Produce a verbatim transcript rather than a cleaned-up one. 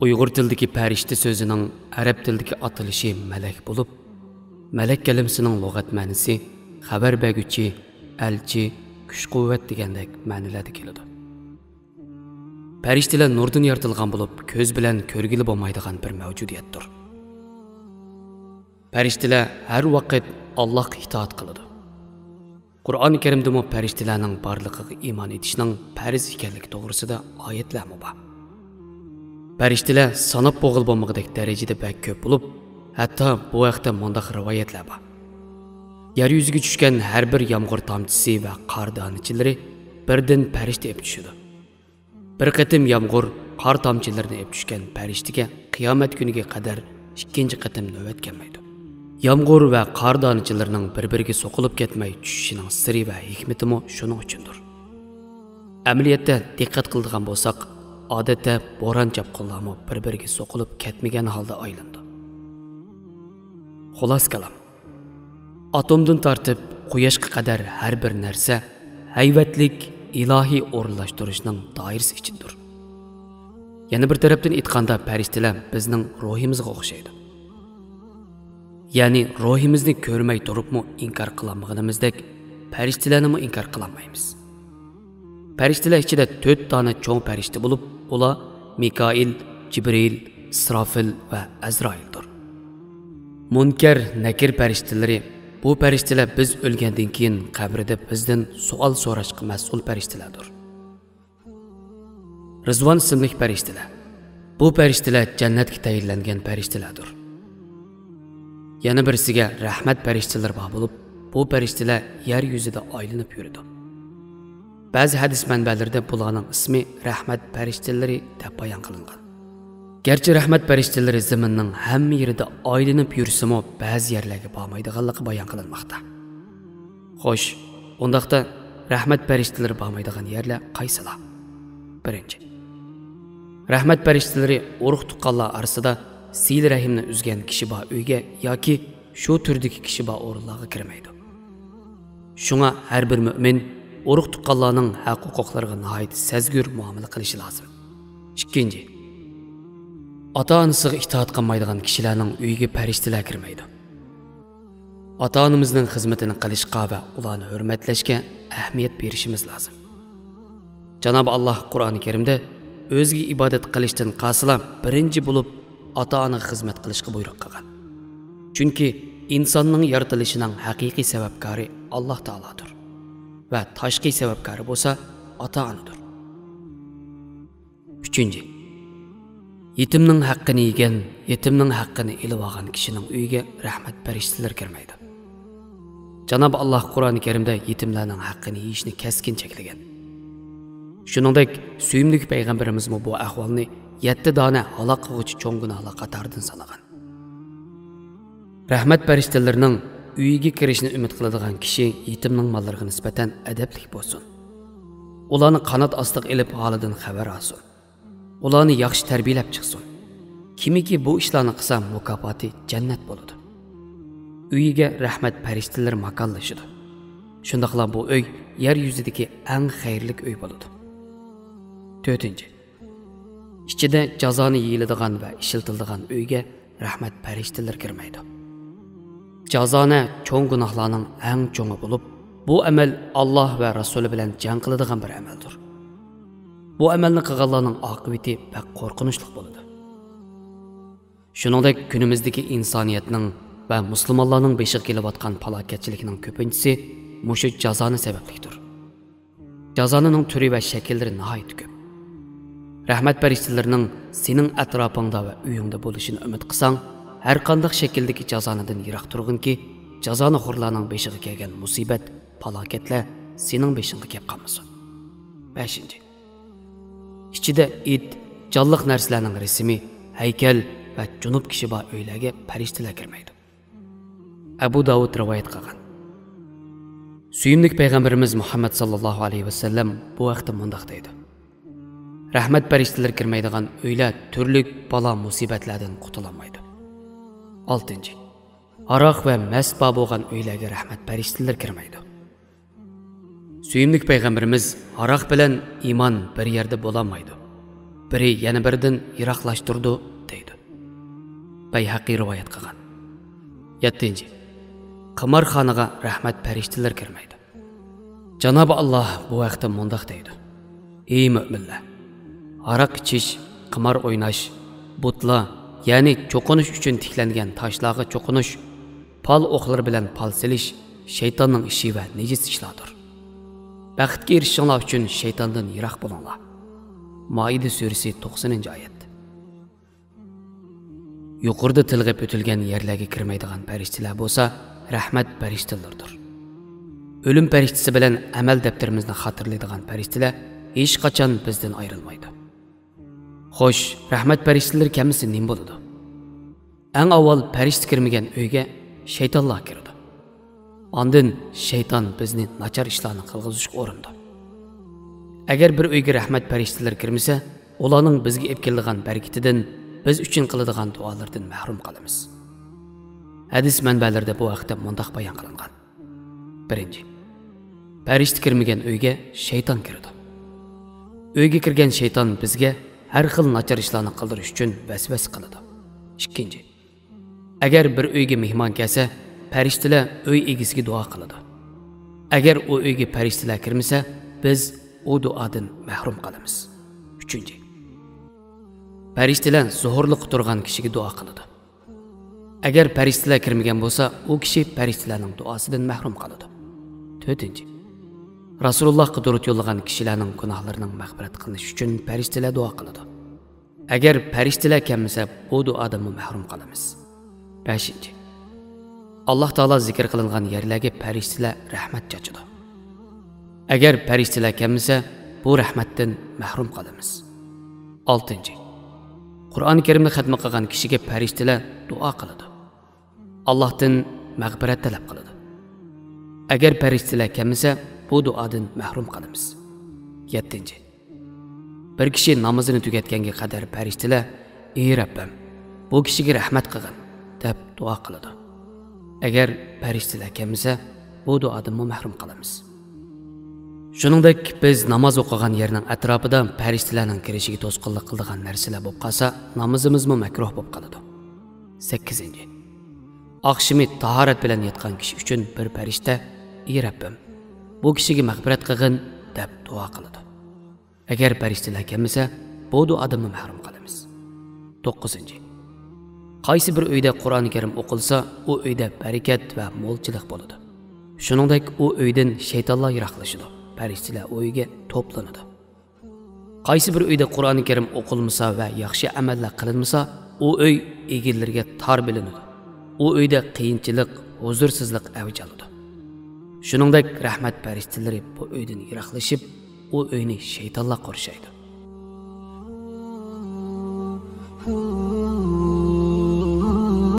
ئۇيغۇر تىلىدىكى پەرىشتە سۆزىنىڭ ئەرەب تىلىدىكى ئاتىلىشى مەلەك بولۇپ، مەلەك كەلىمىسىنىڭ لۇغەت مەنىسى خەۋەر بەرگۈچى، ئەلچى، كۈچ-قۇۋۋەت دېگەندەك مەنىلەردە كېلىدۇ. پەرىشتىلەر نۇردىن يارىتىلغان بولۇپ، كۆز بىلەن كۆرگىلى بولمايدىغان بىر مەۋجۇدىيەتتۇر. پەرىشتىلەر ھەر ۋاقىت ئاللاھقا ئىتائەت قىلىدۇ. قۇرئان كەرىمدىمۇ پەرىشتىلەرنىڭ بارلىقىغا ئىمان ئېتىشنىڭ پەرز ئىكەنلىكى توغرىسىدا ئايەتلەرمۇ بار. پەرىشتىلەر ساناپ بولغىلى بولمىغۇدەك دەرىجىدە بەك كۆپ بولۇپ، ھەتتا بۇ ھەقتە مۇنداق رىۋايەتلەر بار: يەر يۈزىگە چۈشكەن ھەر بىر يامغۇر تامچىسى ۋە قار دانىچىلىرى بىردىن پەرىشتە ئېلىپ چۈشىدۇ. بىر قېتىم يامغۇر، قار تامچىلىرىنى ئېلىپ چۈشكەن پەرىشتىگە قىيامەت كۈنىگە قەدەر ئىككىنچى قېتىم نۆۋەت كەلمەيدۇ. يامغۇر ۋە قار دانىچىلىرىنىڭ بىر-بىرىگە سوقۇلۇپ كەتمەي چۈشۈشىنىڭ سىرى ۋە ھېكمىتىمۇ شۇنىڭ ئۈچۈندۇر. ئەمەلىيەتتە دىققەت قىلىدىغان بولساق، ئادەتتە بوران چاپقۇنلارمۇ بىر-بىرىگە سوقۇلۇپ كەتمىگەن ھالدا ئايلىنىدۇ. خۇلاسە كالام، ئاتومدىن تارتىپ قۇياشقا قەدەر ھەر بىر نەرسە ھەيۋەتلىك ئىلاھىي ئورۇنلاشتۇرۇشنىڭ دائىرىسى ئىچىدىدۇر. يەنە بىر تەرەپتىن ئېيتقاندا، پەرىشتىلەر بىزنىڭ روھىمىزغا ئوخشايدۇ. يەنى روھىمىزنى كۆرمەي تۇرۇپمۇ ئىنكار قىلالمىغىنىمىزدەك، پەرىشتىلەرنىمۇ ئىنكار قىلالمايمىز. پەرىشتىلەر ئىچىدە تۆت دانە چوڭ پەرىشتە بولۇپ، ئۇلار مىكائىل، جىبرىئىل، ئىسرافىل ۋە ئەزرائىلدۇر. مۇنكەر، نەكىر پەرىشتىلىرى، بۇ پەرىشتىلەر بىز ئۆلگەندىن كېيىن قەبرىدە بىزدىن سوئال سوراشقا مەسئۇل پەرىشتىلەردۇر. رىزۋان ئىسىملىك پەرىشتىلەر، بۇ پەرىشتىلەر جەننەتكە تەيىنلەنگەن پەرىشتىلەردۇر. يەنە بىرسىگە رەھمەت پەرىشتىلىرى بار بولۇپ، بۇ پەرىشتىلەر يەر يۈزىدە ئايلىنىپ يۈرىدۇ. بەزى ھەدىس مەنبەلىرىدە بۇلارنىڭ ئىسمى رەھمەت پەرىشتىلىرى دەپ بايان قىلىنغان. گەرچە رەھمەت پەرىشتىلىرى زېمىننىڭ ھەممە يېرىدە ئايلىنىپ يۈرسىمۇ، بەزى يەرلەرگە بارمايدىغانلىقى بايان قىلىنماقتا. خوش، ئۇنداقتا رەھمەت پەرىشتىلىرى بارمايدىغان يەرلەر قايسىلار؟ بىرىنچى، رەھمەت پەرىشتىلىرى ئۇرۇق-تۇغقانلار ئارىسىدا سىلە رەھىمنى ئۈزگەن كىشى بار ئۆيگە ياكى شۇ تۈردىكى كىشى بار ئورۇنلارغا كىرمەيدۇ. شۇڭا ھەر بىر مۆمىن ئۇرۇق-تۇغقانلارنىڭ ھەق-ھوقۇقلىرىغا ناھايىتى سەزگۈر مۇئامىلە قىلىشى لازىم. ئىككىنچى، ئاتا-ئانىسىغا ئىتائەت قىلمايدىغان كىشىلەرنىڭ ئۆيىگە پەرىشتىلەر كىرمەيدۇ. ئاتا-ئانىمىزنىڭ خىزمىتىنى قىلىشقا ۋە ئۇلارنى ھۆرمەتلەشكە ئەھمىيەت بېرىشىمىز لازىم. جانابى ئاللاھ قۇرئانى كەرىمدە ئۆزىگە ئىبادەت قىلىشتىن قالسىلا، بىرىنچى بولۇپ ئاتا-ئانىغا خىزمەت قىلىشقا بۇيرۇق قىلغان. چۈنكى ئىنساننىڭ يارىتىلىشىنىڭ ھەقىقىي سەۋەبكارى ئاللاھ تائالادۇر ۋە تاشقى سەۋەبكارى بولسا ئاتا-ئانىدۇر. ئۈچىنچى، يېتىمنىڭ ھەققىنى يېگەن، يېتىمنىڭ ھەققىنى ئېلىۋالغان كىشىنىڭ ئۆيىگە رەھمەت پەرىشتىلىرى كىرمەيدۇ. جانابى ئاللاھ قۇرئانى كەرىمدە يېتىملەرنىڭ ھەققىنى يېيىشنى كەسكىن چەكلىگەن. شۇنىڭدەك، سۆيۈملۈك پەيغەمبىرىمىزمۇ بۇ ئەھۋالنى يەتتە دانە ھالاك قىلغۇچى چوڭ گۇناھلار قاتارىدىن سانىغان. رەھمەت پەرىشتىلىرىنىڭ ئۆيىگە كىرىشىنى ئۈمىد قىلىدىغان كىشى يېتىمنىڭ ماللىرىغا نىسبەتەن ئەدەپلىك بولسۇن. ئۇلارنى قانات ئاستىغا ئېلىپ، ھالىدىن خەۋەر ئالسۇن. ئۇلارنى ياخشى تەربىيەلەپ چىقسۇن. كىمكى بۇ ئىشلارنى قىلسا، مۇكاپاتى جەننەت بولىدۇ. ئۆيىگە رەھمەت پەرىشتىلىرى ماكانلىشىدۇ. شۇنداقلا بۇ ئۆي يەر يۈزىدىكى ئەڭ خەيرلىك ئۆي بولىدۇ. تۆتىنچى، ئىچىدە جازانە يېيىلىدىغان ۋە ئىشلىتىلىدىغان ئۆيگە رەھمەت پەرىشتىلىرى كىرمەيدۇ. جازانە چوڭ گۇناھلارنىڭ ئەڭ چوڭى بولۇپ، بۇ ئەمەل ئاللاھ ۋە رەسۇلى بىلەن جەڭ قىلىدىغان بىر ئەمەلدۇر. بۇ ئەمەلنى قىلغانلارنىڭ ئاقىۋىتى بەك قورقۇنچلۇق بولىدۇ. شۇنىڭدەك كۈنىمىزدىكى ئىنسانىيەتنىڭ ۋە مۇسۇلمانلارنىڭ بېشىغا كېلىۋاتقان پالاكەتچىلىكنىڭ كۆپىنچىسى مۇشۇ جازانە سەۋەبلىكتۇر. جازانىنىڭ تۈرى ۋە شەكىللىرى ناھايىتى كۆپ. رەھمەت پەرىشتىلىرىنىڭ سېنىڭ ئەتراپىڭدا ۋە ئۆيۈڭدە بولۇشىنى ئۈمىد قىلساڭ، ھەرقانداق شەكىلدىكى جازانىدىن يىراق تۇرغىنكى، جازانىخورلارنىڭ بېشىغا كەلگەن مۇسىبەت، پالاكەتلەر سېنىڭ بېشىڭغا كەپ قالمىسۇن. بەشىنچى، ئىچىدە ئىت، جانلىق نەرسىلەرنىڭ رەسىمى، ھەيكەل ۋە جۇنۇپ كىشى بار ئۆيلەرگە پەرىشتىلەر كىرمەيدۇ. ئەبۇ داۋۇد رىۋايەت قىلغان. سۆيۈملۈك پەيغەمبىرىمىز مۇھەممەد ساللاللاھۇ ئەلەيھى ۋەسەللەم بۇ ھەقتە مۇنداق دەيدۇ: رەھمەت پەرىشتىلىرى كىرمەيدىغان ئۆيلەر تۈرلۈك بالا مۇسىبەتلەردىن قۇتۇلالمايدۇ. ئالتىنچى، ھاراق ۋە مەست بار بولغان ئۆيلەرگە رەھمەت پەرىشتىلىرى كىرمەيدۇ. سۆيۈملۈك پەيغەمبىرىمىز: ھاراق بىلەن ئىمان بىر يەردە بولالمايدۇ. بىرى يەنە بىرىدىن يىراقلاشتۇرىدۇ، دەيدۇ. بەيھەقى رىۋايەت قىلغان. يەتتىنچى، قىمارخانىغا رەھمەت پەرىشتىلىرى كىرمەيدۇ. جانابى ئاللاھ بۇ ھەقتە مۇنداق دەيدۇ: ئى مۆمىنلەر! ھاراق ئىچىش، قىمار ئويناش، بۇتلار، يەنى چوقۇنۇش ئۈچۈن تىكلەنگەن تاشلارغا چوقۇنۇش، پال ئوقلىرى بىلەن پال سېلىش شەيتاننىڭ ئىشى ۋە نىجىس ئىشلاردۇر. بەختكە ئېرىشىشىڭلار ئۈچۈن شەيتاندىن يىراق بولۇڭلار. مائىدە سۈرىسى، توقسىنىنچى ئايەت. يۇقىرىدا تىلغا ئۆتۈلگەن يەرلەرگە كىرمەيدىغان پەرىشتىلەر بولسا رەھمەت پەرىشتىلىرىدۇر. ئۆلۈم پەرىشتىسى بىلەن ئەمەل دەپتىرىمىزنى خاتىرىلەيدىغان پەرىشتىلەر ھېچقاچان بىزدىن ئايرىلمايدۇ. خوش، رەھمەت پەرىشتىلىرى كەلمىسە نېمە بولىدۇ؟ ئەڭ ئاۋۋال پەرىشتە كىرمىگەن ئۆيگە شەيتانلار كىرىدۇ. ئاندىن شەيتان بىزنى ناچار ئىشلارنى قىلغۇزۇشقا ئۇرۇنىدۇ. ئەگەر بىر ئۆيگە رەھمەت پەرىشتىلىرى كىرمىسە، ئۇلارنىڭ بىزگە ئېلىپ كېلىدىغان بەرىكىتىدىن، بىز ئۈچۈن قىلىدىغان دۇئالاردىن مەھرۇم قالىمىز. ھەدىس مەنبەلىرىدە بۇ ھەقتە مۇنداق بايان قىلىنغان: بىرىنچى، پەرىشتە كىرمىگەن ئۆيگە شەيتان كىرىدۇ. ئۆيگە كىرگەن شەيتان بىزگە ھەر خىل ناچار ئىشلارنى قىلدۇرۇش ئۈچۈن ۋەسۋەسە قىلىدۇ. ئىككىنچى، ئەگەر بىر ئۆيگە مېھمان كەلسە، پەرىشتىلەر ئۆي ئىگىسىگە دۇئا قىلىدۇ. ئەگەر ئۇ ئۆيگە پەرىشتىلەر كىرمىسە، بىز ئۇ دۇئادىن مەھرۇم قالىمىز. ئۈچىنچى، پەرىشتىلەر زوھۇرلۇققا تۇرغان كىشىگە دۇئا قىلىدۇ. ئەگەر پەرىشتىلەر كىرمىگەن بولسا، ئۇ كىشى پەرىشتىلەرنىڭ دۇئاسىدىن مەھرۇم قالىدۇ. تۆتىنچى، رەسۇلۇللاھقا دۇرۇت يوللىغان كىشىلەرنىڭ گۇناھلىرىنىڭ مەغپىرەت قىلىنىشى ئۈچۈن پەرىشتىلەر دۇئا قىلىدۇ. ئەگەر پەرىشتىلەر كەلمىسە، بۇ دۇئادىنمۇ مەھرۇم قالىمىز. بەشىنچى، ئاللاھ تائالا زىكىر قىلىنغان يەرلەرگە پەرىشتىلەر رەھمەت چاچىدۇ. ئەگەر پەرىشتىلەر كەلمىسە، بۇ رەھمەتتىن مەھرۇم قالىمىز. ئالتىنچى، قۇرئان كەرىمنى خەتمە قىلغان كىشىگە پەرىشتىلەر دۇئا قىلىدۇ. ئاللاھتىن مەغپىرەت تەلەپ قىلىدۇ. ئەگەر پەرىشتىلەر كەلمىسە، بۇ دۇئادىن مەھرۇم قالىمىز. يەتتىنچى، بىر كىشى نامىزىنى تۈگەتكەنگە قەدەر پەرىشتىلەر: ئى رەببىم، بۇ كىشىگە رەھمەت قىلغىن، دەپ دۇئا قىلىدۇ. ئەگەر پەرىشتىلەر كەلمىسە، بۇ دۇئادىنمۇ مەھرۇم قالىمىز. شۇنىڭدەك، بىز ناماز ئوقۇغان يەرنىڭ ئەتراپىدا پەرىشتىلەرنىڭ كىرىشىگە توسقۇنلۇق قىلىدىغان نەرسىلەر بولۇپ قالسا، نامىزىمىزمۇ مەكرۇھ بولۇپ قالىدۇ. سەككىزىنچى، ئاخشىمى تاھارەت بىلەن ياتقان كىشى ئۈچۈن بىر پەرىشتە: ئى رەببىم، بۇ كىشىگە مەغپىرەت قىلغىن، دەپ دۇئا قىلىدۇ. ئەگەر پەرىشتىلەر كەلمىسە، بۇ دۇئادىنمۇ مەھرۇم قالىمىز. توققۇزىنچى، قايسى بىر ئۆيدە قۇرئان كەرىم ئوقۇلسا، ئۇ ئۆيدە بەرىكەت ۋە مولچىلىق بولىدۇ. شۇنىڭدەك، ئۇ ئۆيدىن شەيتانلار يىراقلىشىدۇ، پەرىشتىلەر ئۇ ئۆيگە توپلىنىدۇ. قايسى بىر ئۆيدە قۇرئان كەرىم ئوقۇلمىسا ۋە ياخشى ئەمەللەر قىلىنمىسا، ئۇ ئۆي ئىگىلىرىگە تار بىلىنىدۇ. ئۇ ئۆيدە قىيىنچىلىق، ھۇزۇرسىزلىق ئەۋج ئالىدۇ. شۇنىڭدەك، رەھمەت پەرىشتىلىرى بۇ ئۆيدىن يىراقلىشىپ، ئۇ ئۆينى شەيتانلار قورشايدۇ.